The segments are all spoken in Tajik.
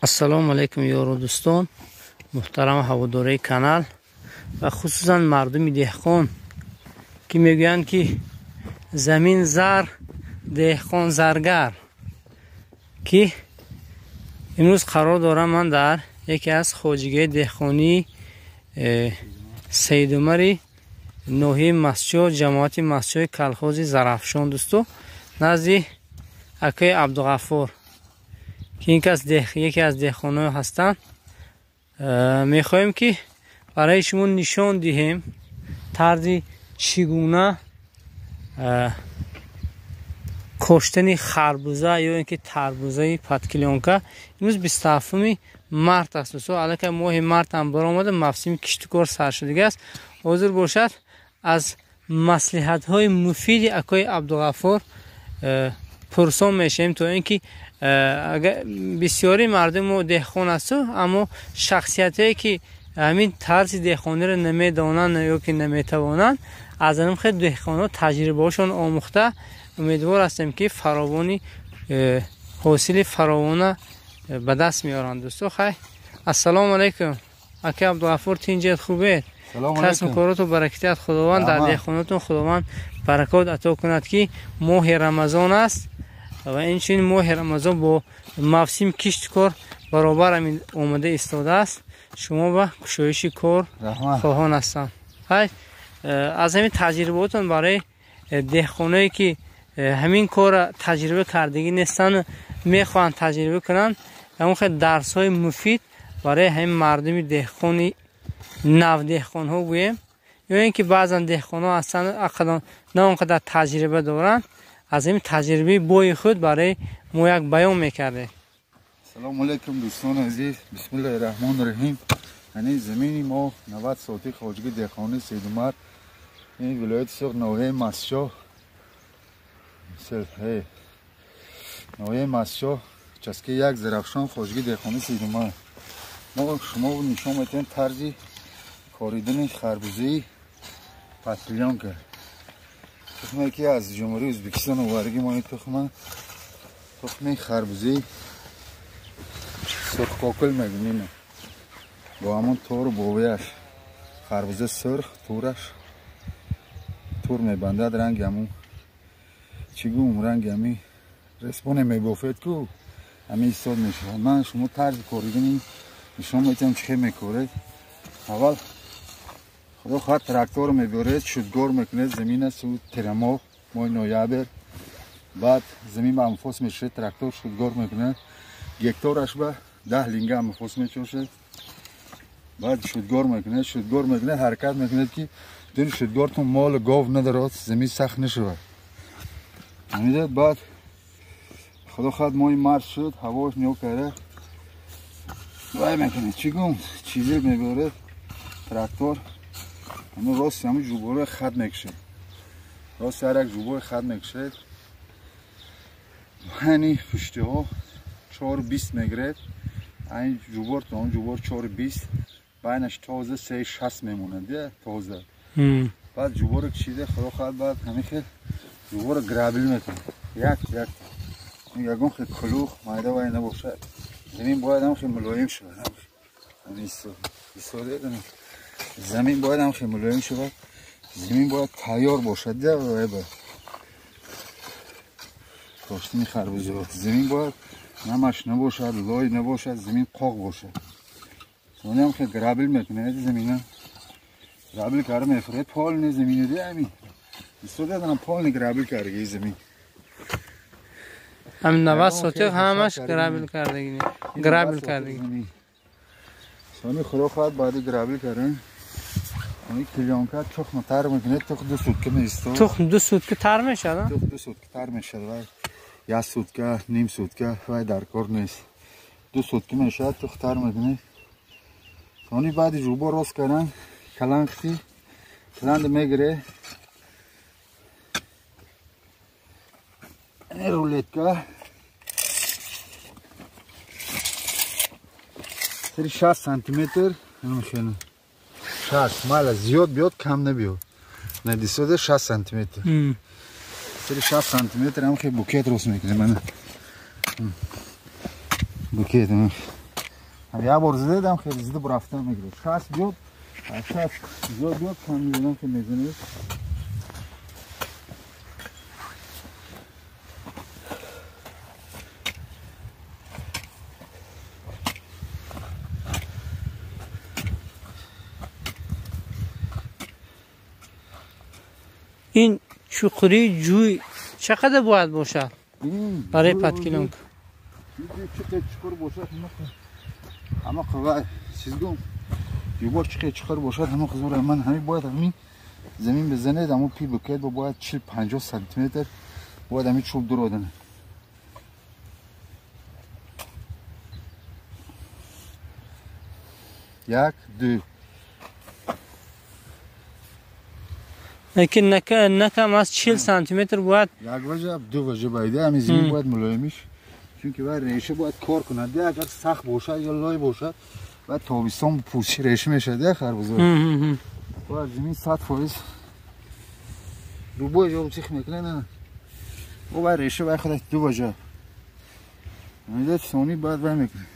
Ассалому алайкум ёру дӯстон, муҳтарам ҳаводораи канал ва хусусан мардуми деҳқон, ки мегӯянд, ки замин зар, деҳқон заргар. Ки имрӯз қарор дорам ман дар яке аз хоҷигиҳои деҳқонии Саидумари ноҳияи Мастчоҳ, ҷамоати Мастчоҳи колхози Зарафшон, дӯсто, назди акаи Абдуғаффор, ки ин кас яке аз деҳқонҳо ҳастанд. Мехоҳем, ки барои шумо нишон диҳем тарзи чӣ гуна коштани харбуза ё ин ки тарбузаи под клёнка. Имрӯз 27 март аст, дӯсто, аллакай моҳи март ҳам баромада, мавсими киштукор сар шудагӣ аст. Ҳозир бошад, аз маслиҳатҳои муфиди акои Абдуғаффор пурсон мешавем, то ин ки бисёри мардуми мо деҳқон асту, аммо шахсиятҳое, ки ҳамин тарзи деҳқониро намедонанд ё ки наметавонанд, аз ҳамин хел деҳқонҳо таҷрибаҳошон омӯхта, умедвор ҳастем, ки фаровони ҳосили фаровона ба даст меоранд. Дӯсто, хай, ассалому алайкум, ака Абдуғаффор, тинҷед, хубед? Касбу короту баракатият Худованд, дар деҳқонотон Худованд баракот ато кунад, ки моҳи Рамазон аст ва инчунин моҳи Рамазон бо мавсими кишту кор баробар омода истодааст. Шумо ба кушоиши кор хоҳон ҳастам. Хай, аз ҳамин таҷрибаотон барои деҳқоное, ки ҳамин корро таҷриба кардагӣ нестанд, мехоҳанд таҷриба кунанд, ҳамон хел дарсҳои муфид барои ҳамин мардуми деҳқони навдеҳқонҳо гӯем, ё ин ки баъзан деҳқонҳо ҳастанд, на он қадар таҷриба доранд, аз ҳамин таҷрибаи бои худ барои мо як баён мекардед. Салому алайкум, дӯстони азиз, бисмиллаҳи раҳмони раҳим. Ҳамин замини мо 90 сотих, хоҷаги деҳқони Сейдумар, ин вилояти Суғд, ноҳияи Мастчоҳ, ноҳияи Мастчоҳ, участки 1, Зарафшон, хоҷаги деҳқони Сейдумар. Мо шумо нишон медиҳем тарзи коридани харбузаи под клёнка, тухме, ки аз Ҷумҳурии Ӯзбекистон овардагӣ мо. Ин тухма, тухми харбузаи сурхкокул мегӯем, ина бо ҳамон тору бовияш. Харбуза сурх, тураш тур мебандад, ранги ҳамун, чӣ гум, ранги ҳами ресмоне мебофед ку, ҳамин ҳисоб мешавад. Ман шумо тарзи коридани нишон медиҳам, чӣ хел мекоред. Аввал, худо хоҳад, тракторро мебаред, шудгор мекунед замина су тирамоҳ, моҳи ноябр. Баъд замин ба амфос мешавед, трактор шудгор мекунад, гектораш ба 10 линга амфос мечошед. Баъд шудгор мекунед, шудгор мекунед, ҳаракат мекунед, ки дури шудгортон молу гов надарод, замин сахт нашавад. Ҳамидед, баъд, худо хоҳад, моҳи март шуд, ҳавош ниё карда, вай мекунед, чӣ гум, чизе мебаред, трактор ҳамин рости ҳамин ҷубораи хат мекушед, рости ҳар як ҷубори хат мекушед. Ҳани пуштиҳо 4,20 мегиред, айн ҷубор то он ҷубор 4,20, байнаш тоза 3,60 мемонад, тоза. Баъд ҷуборо кшиде, худо хоҳад, баъд ҳамин хел ҷуборо грабли мекунед, як як, ягон хел кулух майда вай набошад. Замин бояд ҳам хел мулоим шавад. Истодаед, замин бояд ҳам хел мулоим шавад, замин бояд тайёр бошад. Коштани харбузаҳо замин бояд намаш набошад, лой набошад, замин қоқ бошад. Соням хел грабли мекунед, замина грабли карда мефуред, полный замину ди, ҳамин истодаам, полный грабли кардаги замин. Ҳамин 90 сотих ҳамаш грабли кардагӣ, грабли кардагӣ. Сони, худо хоҳад, баъди грабли кардан ҳамин клёнка тухма тар мекунед, тухм 2 сутка меистод. Тухм 2 сутка тар мешавад? Тухм 2 сутка тар мешавад. Вай як сутка, ним сутка вай дар кор нест, 2 сутка мешавад, тухм тар мекунед. Сони баъди ҷубо рост кардан, каланхти каланд мегире, рулетка сари 60 сантиметр мешана, 60 мала, зиёд биёд, кам набиёд, надисода 60 сантиметр, сари 60 сантиметр ҳам хел букет рост мекунем. Мана букет. Як бор задам хеле зида рафтан мегирад. 60 биёд, 60 зиёд биёд, кам мезанам ки мезанед. Ин чуқури ҷӯй чӣ қадар бояд бошад барои подкилонка? Чӣ чуқур бошад, ҳама қувва чизгум юбор чӣ чуқур бошад, ҳама хузур ман ҳамин бояд ҳамин замин бизанед, ҳамон пи букет бояд 40-50 сантиметр бояд ҳамин чӯб дуродан. Як, ду. Лекин накам аз 40 сантиметр бояд як ваҷаб, ду ваҷаб айда ҳамин замин бояд мулоимиш, чунки вай реша бояд кор кунад. Агар сахт бошад ё лой бошад, баъд тобистон пӯсти реша мешавад харбуза. Бояд замин 100% рӯбои ҷо сих мекунад. О вай реша вай худаш ду ваҷаб. Ҳамида сони баъд вай мекунад.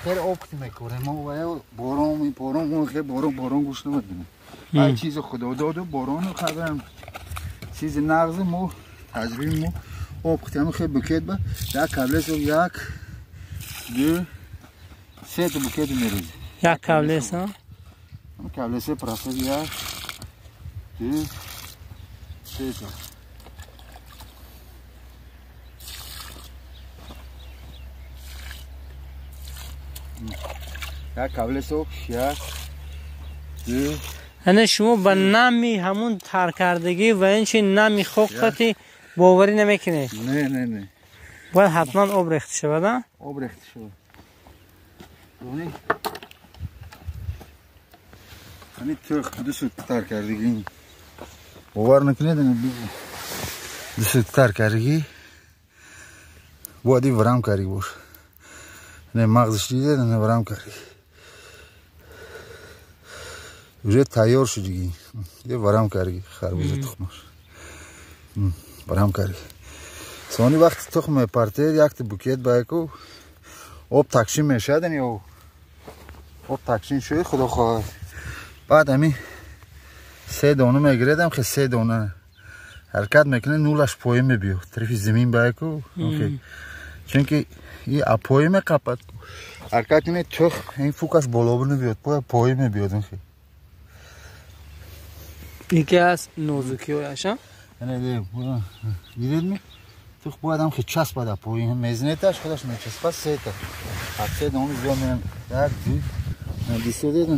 Хеле об мекорем мо ва борон борон хеле борон борон гӯш намедонем. Вай чизи худо доду борону хабарам чизи нағзи мо таҷриби мо об хутиам хеле букет ба як каблес як ду се та букет мерезем. Як каблес ҳа? Каблесе процесс як ду се та. Як каблес об як ду. Ана шумо ба нами ҳамун таркардагӣ ва инчи нами хок қати боварӣ намекунед? Не, не, не. Бояд ҳатман об рехта шавад, а? Об рехта шавад. Ҳамин тӯх ду сутка таркардагӣ. Бовар накунед, ду сутка таркардагӣ бояд ин варам кардагӣ бошад. Не мағзиш дидед, не варам кардагӣ. Уже тайёр шудагӣ. Е варам кардагӣ харбуза тухмаш. Варам кардагӣ. Сони вақти тухм мепартед, якта букет байку об такшин мешавад, ё об такшин шуд, худо хоҳад. Баъд ҳамин се дона мегиредам, ки се дона ҳаракат мекунад, нулаш поин мебиёд. Тарафи замин байку. Чунки и апои меқапад. Ҳаракат кунед, тухм ин фукаш боло набиёд, поин мебиёд. Яке аз нозукиҳояш, а? Дидед ми? Тухм бояд ҳам хел часпад апоин. Мезанедаш, худаш мечаспад сета. Аз се дона зиёд мерам. Як, ду, дисодед.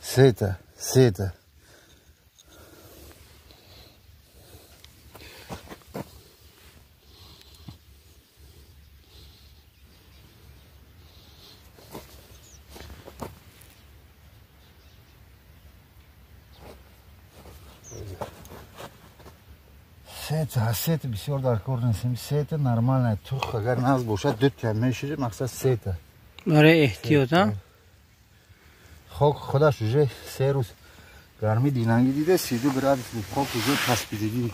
Сета, сета. Сета, сета бисёр дар кор нестем. Сета нормально. Тухм агар нағз бошад, дута меширад, мақсад сета. Барои эҳтиёт, а? Хок худаш уже се рӯз гармӣ динангӣ дида, 32 градус буд. Хок уже часпидагӣ.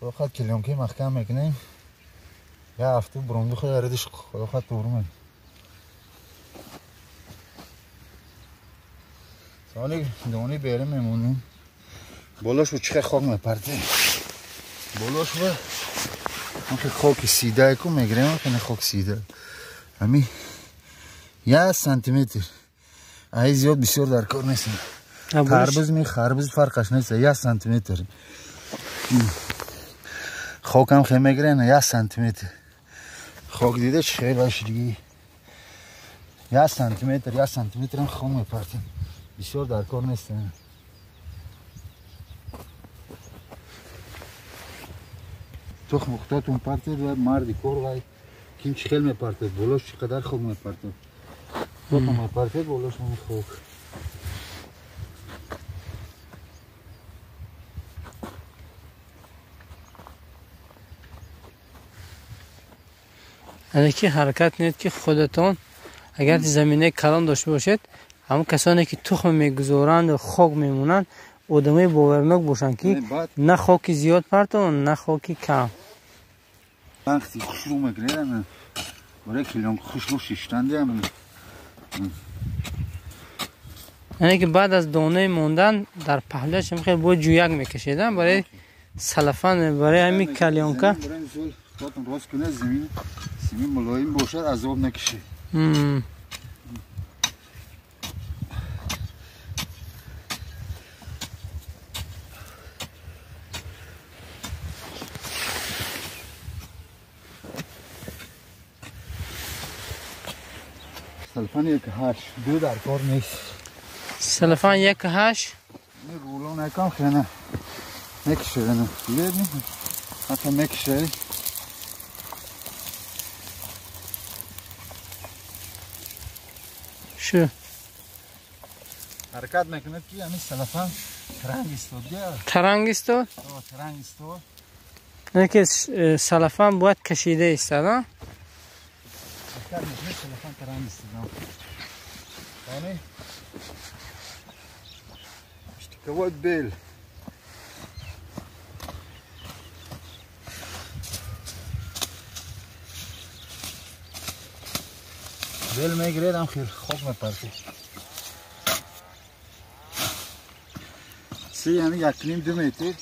Фақат клеёнки маҳкам мекунем. Як ҳафта буронду худ ардиш худо хоҳад туғру мекунем. Сони дони берем мемонем. Болош бу чӣ хок мепартем. Болош бу ҳамки хоки сидае ку мегирем, ҳамки хок сида. Ҳами 1 сантиметр. Ай зиёд бисёр дар кор нест. Харбуз ми харбуз фарқаш нест, 1 сантиметр. Хокам хе мегирем 1 сантиметр. Хок дида чӣ хел бошидагӣ. 1 сантиметр, 1 сантиметрам хок мепартем. Бисёр дар кор нест. Тухм худатон партед ва марди кор вай ким чӣ хел мепартед, болош чӣ қадар хок мепартед. Тухм мепартед, болош ҳамин хок. Яъне ки ҳаракат кунед, ки худатон агар заминаи калон дошта бошед, ҳамон касоне ки тухм мегузоранд ва хок мемонанд одамои боварнок бошанд ки на хоки зиёд партованд, на хоки кам. Вақти хушрӯ мекунед, барои клеёнка хушрӯ шиштан. Яъне ки баъд аз донаи мондан дар паҳлӯяш хеле бояд ҷӯяк мекашедам барои салафан, барои ҳамин клеёнка. Рост кунед, замин мулоим бошад, азоб накашед. سلفان 1.8 دو در کار نیست. سلفان 1.8 این رولو نکن خیلی نکشه نه دیگه حتی نکشه. شو حرکت میکنه که همین سلفان ترنگ استاد. ترنگ استاد؟ ترنگ استاد. نه که سلفان باید کشیده استاد. حرکت میکنه سلفان ترنگ استاد. یعنی اشتکوات بیل بیل میگیرید هم خیلی خوب میپرسید. سی یعنی 1.5-2 متر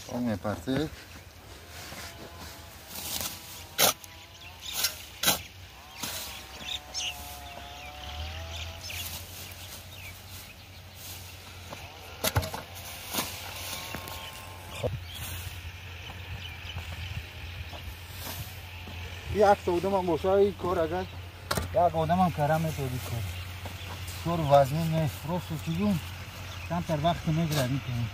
خوب میپرسید. یک تا آدم هم باشه این کار، اگر یک آدم هم کرم میتونی کار کار وزنی نیست. راست چیزون کمتر وقت میگیره میکنی.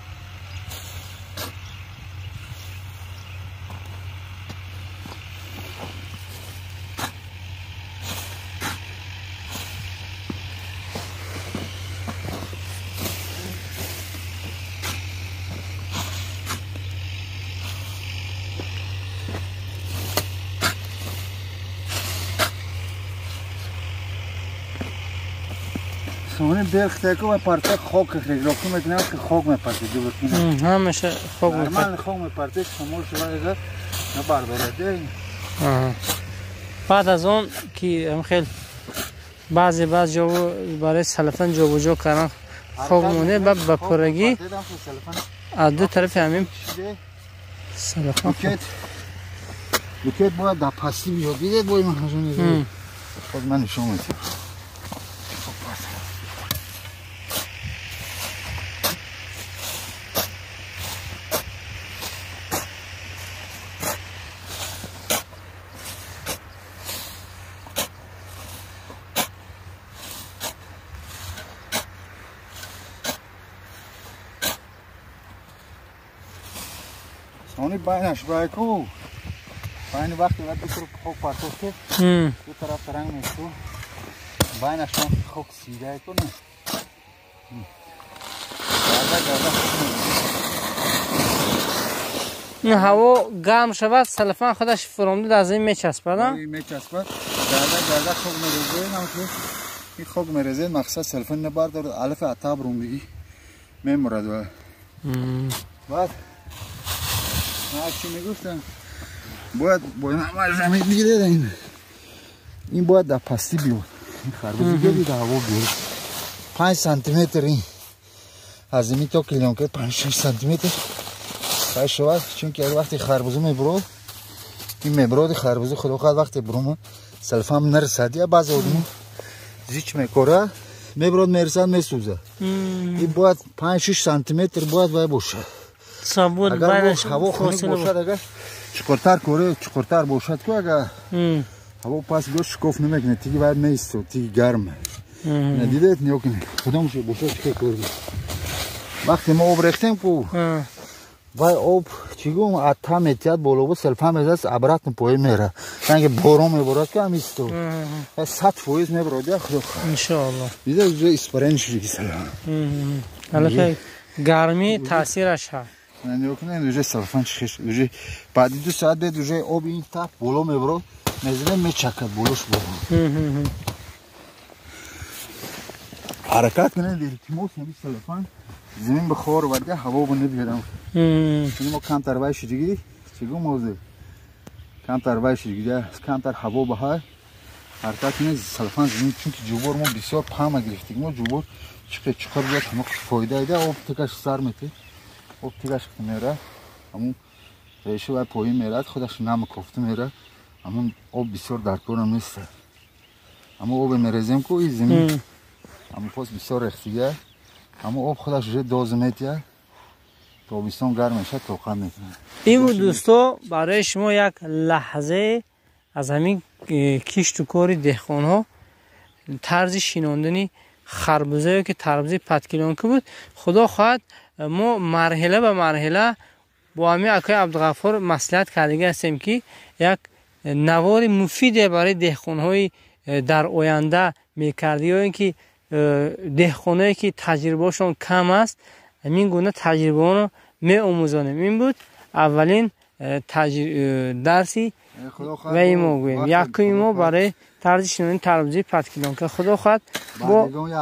سونی بیل و پرته خاک رگراکی میکنه که خاک میپرته دو بکنه. همیشه خاک میپرته. نرمال خاک میپرته شمول شده اگر نبردارده. بعد از اون که هم خیلی بعضی بعض جا برای سلفن جابجا کردن خاک مونه بعد به پرگی از دو طرف همین سلفن بوکت باید در پستی بیاد. دیدید باید من خود من نشون میدم. سونی باینش باید کو باین وقتی باید دو طرف خوک پرتوش کرد دو طرف رنگ میشو باینش خوک سیده کنه این هوا گرم شود سلفان خودش فرامده در زمین میچسبد. میچسبد گرده گرده خوک میریزه. این خوک میریزه مقصد سلفان نبردارد علف عطاب روندگی میمورد. بعد چی میگفتم باید زمین دیگه این باید در پستی بیاد. این خربوزه بیاد در هوا بیاد 5 سانتی متر این از زمین تا کلیانکه 5-6 سانتی متر باید شود، چون که وقتی خربوزه میبرد این میبرد خربوزه خدا خواهد وقتی بروم سلفه هم نرسد یا بعضی آدمو زیچ میکره میبرد میرسد میسوزه. این باید 5-6 سانتی متر باید باشه. اگر هوا خنک باشد اگر چقرتر کوره چقرتر باشد که اگر هوا پس بیاد شکاف نمیکنه تیگه باید میسته تیگه گرمه. ندیدید نیا کنید کدامش باشد چه کار. وقتی ما آب ریختیم کو وای آب چی گوم عطا میتیاد بالا بود سلفه میزد ابرات پای میره رنگ باران میبارد که هم ایستو 100% میبرد خدا انشاءالله. دیده اونجا اسپرین شدی سلام. البته گرمی تاثیرش هست. نیا کنید اونجا سلفان چخش اونجا بعد 2 ساعت بعد اونجا آب این تا بالا میبرد Мезанем мечакад болош бо. Ҳаракат кунед, илтимос, ҳамин селофан замин бихор варда ҳаво бо набиёрам. Ин мо камтар вай шудигӣ, чӣ гум ҳозир? Камтар вай шудигӣ, камтар ҳаво баҳай. Ҳаракат кунед селофан замин, чунки ҷубор мо бисёр пама гирифтем. Мо ҷубор чиқе чиқар биёд, ҳама фоида ида, об тикаш сар мети. Об тикаш мера, ҳамун реша вай поин мерад, худаш нам кофта мера. Ҳамун об бисёр дар корам нест. Ҳамун обе мерезем ку и замин. Ҳамун пос бисёр рехтига. Ҳамун об худаш уже доза метия. Тобистон гарм мешавад, тоқат мекунад. Ин буд дӯсто, барои шумо як лаҳзае аз ҳамин кишту кори деҳқонҳо, тарзи шинондани харбуза ё ки тарбузаи падклёнка буд. Худо хоҳад мо марҳила ба марҳила бо ҳамин акои Абдуғаффор маслиҳат кардагӣ ҳастем, ки як навори муфиде барои деҳқонҳои дар оянда мекард, ё ин ки деҳқоное ки таҷрибаашон кам аст, ҳамин гуна таҷрибаҳоро меомӯзонем. Ин буд аввалин дарси ваи мо гӯем, якуми мо барои тарзи шинонии тарбузаи падклёнка. Худо хоҳад бо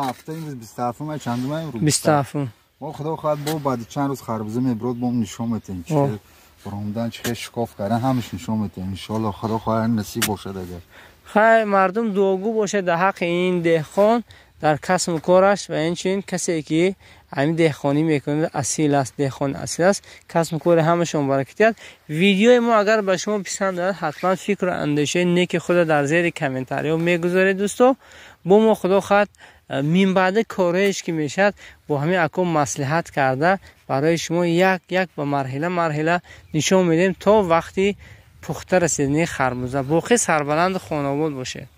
ҳафта имрӯз 27-ум, чандум имрӯз? 27-ум. Мо худо хоҳад бо баъди чанд рӯз харбуза мебурод, бо нишон метем чӣ баромадан, чӣ хел шикоф кардан, ҳамаш нишон метем иншоалло. Худо хоҳад насиб бошад агар. Хай, мардум дуогӯ бошад дар ҳаққи ин деҳқон дар касбу кораш ва инчунин касе ки ҳамин деҳқонӣ мекунад, асил аст, деҳқон асил аст, касбу кори ҳамашон баракат диҳад. Видеои мо агар ба шумо писанд ояд, ҳатман фикру андешаи неки худро дар зери комментариҳо мегузоред. Дӯсто, бо мо худо хоҳад минбаъда корҳоеш ки мешавад, бо ҳамин ако маслиҳат карда барои шумо як як ба марҳила марҳила нишон медиҳем то вақти пухта расидани харбуза. Боқӣ сарбаланду хонобод бошед.